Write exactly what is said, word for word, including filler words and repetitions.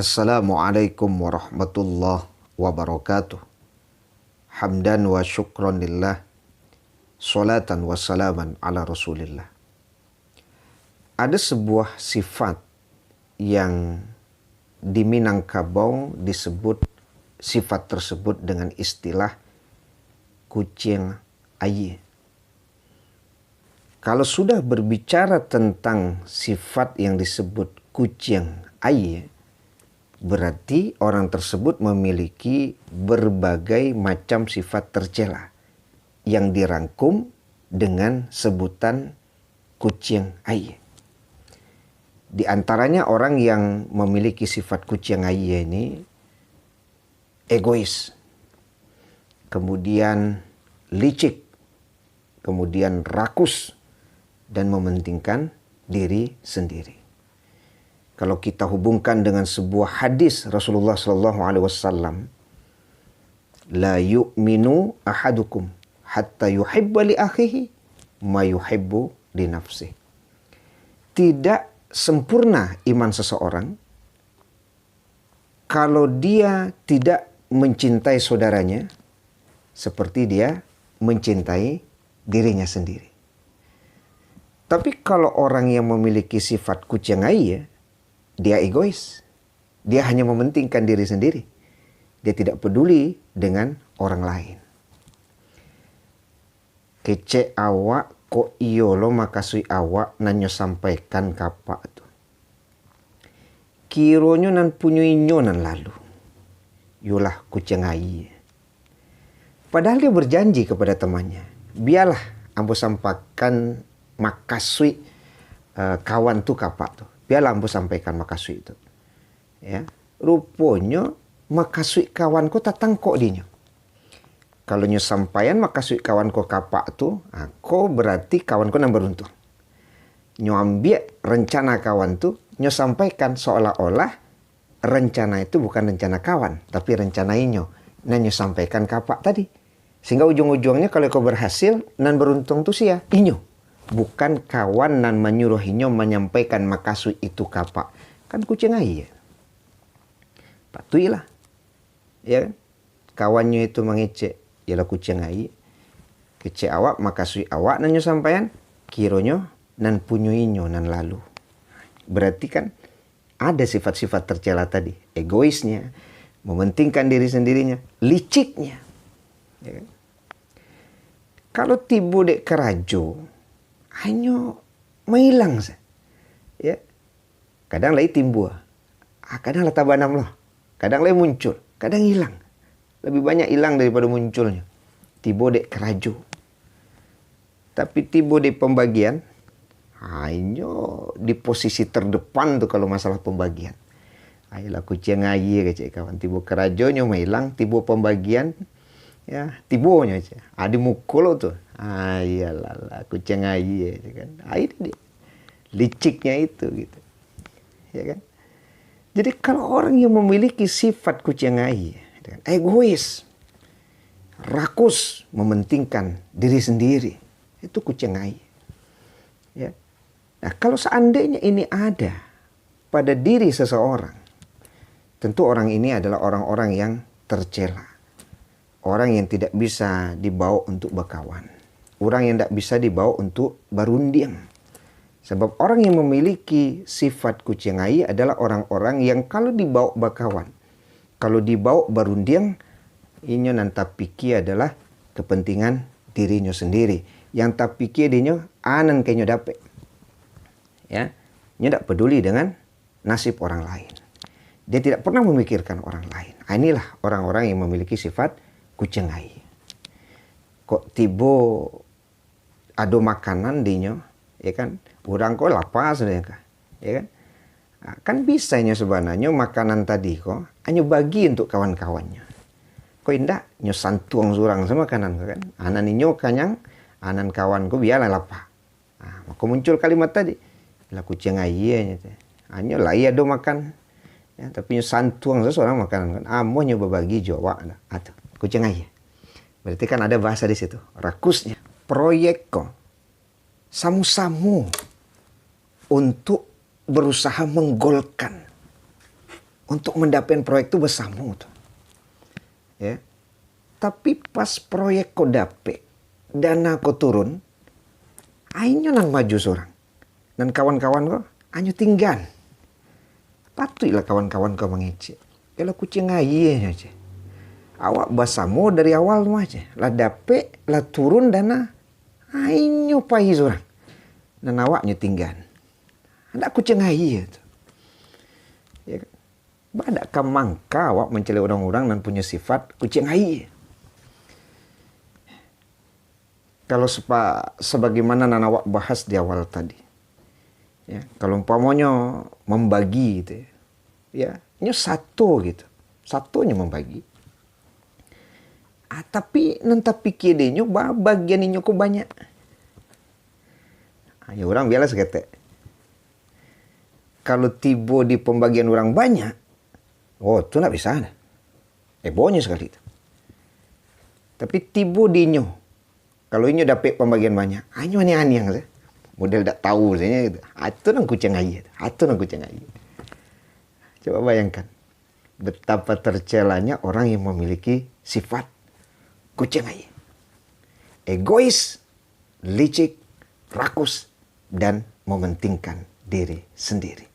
Assalamualaikum warahmatullahi wabarakatuh. Hamdan wa syukran lillah. Salatan wa salaman ala Rasulillah. Ada sebuah sifat yang di Minangkabau disebut, sifat tersebut dengan istilah kuciang aia. Kalau sudah berbicara tentang sifat yang disebut kuciang aia, berarti orang tersebut memiliki berbagai macam sifat tercela yang dirangkum dengan sebutan kuciang aia. Di antaranya orang yang memiliki sifat kuciang aia ini egois, kemudian licik, kemudian rakus, dan mementingkan diri sendiri. Kalau kita hubungkan dengan sebuah hadis Rasulullah sallallahu alaihi wasallam, "La yu'minu ahadukum hatta yuhibba li akhihi ma yuhibbu li nafsih." Tidak sempurna iman seseorang kalau dia tidak mencintai saudaranya seperti dia mencintai dirinya sendiri. Tapi kalau orang yang memiliki sifat kuciang aia, dia egois. Dia hanya mementingkan diri sendiri. Dia tidak peduli dengan orang lain. Kecek awak, kok iyo lo makasuik awak nan nyo sampaikan ka apak tu. Kironyo nan punyo inyo nan lalu. Iyolah kuciang aia. Padahal dia berjanji kepada temannya, "Biarlah ambo sampaikan makasuik, eh, kawan tu ka apak tu. Biarlah ambo sampaikan makasuik tu." Ya. Ruponyo makasuik kawan ko tatangkok dinyo. Kalau nyo sampaian makasuik kawan ko ka apak tu, ha, ko berarti kawan ko nan baruntuang. Nyo ambiak rencana kawan tu, nyo sampaikan seolah-olah rencana itu bukan rencana kawan, tapi rencana inyo, nan nyo sampaikan ka apak tadi. Sehingga ujung-ujungnya kalau iko berhasil, nan baruntuang tu sia? Inyo. Bukan kawan nan manyuruah inyo manyampaikan makasuik itu ka apak. Kan kuciang aia. Patuiklah. Ya kan? Kawannyo itu mangecek, iyolah kuciang aia. Kecek awak, makasuik awak nan nyo sampaian, kironyo nan punyo inyo nan lalu. Berarti kan ada sifat-sifat tercela tadi, egoisnya, mementingkan diri sendirinya, liciknya. Ya kan? Kalau tibo dek karajo, hanyo mailang sa. Ya. Kadang lai timbua, ah, kadang lah tabanam lah. Kadang lai muncul, kadang ilang. Lebih banyak ilang daripada munculnyo. Tibo dek karajo. Tapi tibo di pambagian, ha, inyo di posisi terdepan tu kalau masalah pambagian. Ayolah kuciang aia kecek kawan. Tibo karajonyo mailang, tibo pambagian, ya, tibonyo cek. Ah, di muko lo tu. Ah, iyolah lah, kuciang aia, cek kan. Ah, ini dia. Liciknya itu, gitu. Ya kan? Jadi kalau orang yang memiliki sifat kuciang aia, egois, rakus, mementingkan diri sendiri, itu kuciang aia. Ya. Nah, kalau seandainya ini ada pada diri seseorang, tentu orang ini adalah orang-orang yang tercela. Orang yang tidak bisa dibawa untuk bakawan. Orang yang tidak bisa dibawa untuk barundiang. Sebab orang yang memiliki sifat kuciang aia adalah orang-orang yang kalau dibawa bakawan, kalau dibawa barundiang, inyo nan tapikia adalah kepentingan dirinyo sendiri. Yang tapikia dinyo, a nan ka inyo dapek. Ya, inyo tidak peduli dengan nasib orang lain. Dia tidak pernah memikirkan orang lain. Ah, inilah orang-orang yang memiliki sifat kuciang aia. Kok tibo ado makanan dinyo, ya kan? Urang ko lapa sudah ka, ya kan? Ah, kan bisa inyo sabananyo makanan tadi ko, inyo bagi untuk kawan-kawannyo. Kok indak, inyo santuang surang sa makanan ko kan. Ah, nan inyo kanyang, ah, nan kawan ko bialah lapa. Ah, mako muncul kalimat tadi, "Lah kuciang aia," nyo tu. Hanyo lai ado makan. Ya, tapi nyo santuang sa surang makanan kan. Amuah nyo babagi jo awak dah. Ah, tu, kuciang aia. Berarti kan ada bahasa di situ. Rakusnya. Proyek ko. Samo-samo untuk berusaha menggolkan. untuk mandapek proyek tu basamo tu. Ya. Tapi pas proyek ko dapek, dana ko turun, ainyo nan maju surang. Nan kawan-kawan ko, ainyo tinggan. Patuiklah kawan-kawan ko mangecek. Yalah kuciang aia nyo, ceh. Awak basamo dari awal tu mah, ceh. Lah dapek, lah turun dana, ainyo pai surang. Nan awaknyo tinggan. Ndak kuciang aia tu. Ya kan? Badak ka mangka awak mancaliak urang-urang nan punyo sifat kuciang aia. Kalau sepa-, sabagaimana nan awak bahas di awal tadi. Ya, kalau umpamonyo mambagi gitu ya. Ya, nyo sato gitu. Satonyo mambagi. Ah, tapi nan tapikia dek inyo, ba-, bagian inyo ko banyak. Ah, ya urang bialah saketek. Kalau tibo di pambagian urang banyak, oh, tu ndak bisa dah. Ebonyo sakali tu. Tapi tibo di inyo, kalau inyo dapek pambagian banyak, ah, inyo aniang-aniang sajo. Model dak tahu sajo gitu. Ah, tu nan kuciang aia. Ah, tu nan kuciang aia. Coba bayangkan, betapa tercelanyo orang yang memiliki sifat kuciang aia. Egois, licik, rakus, dan mementingkan diri sendiri.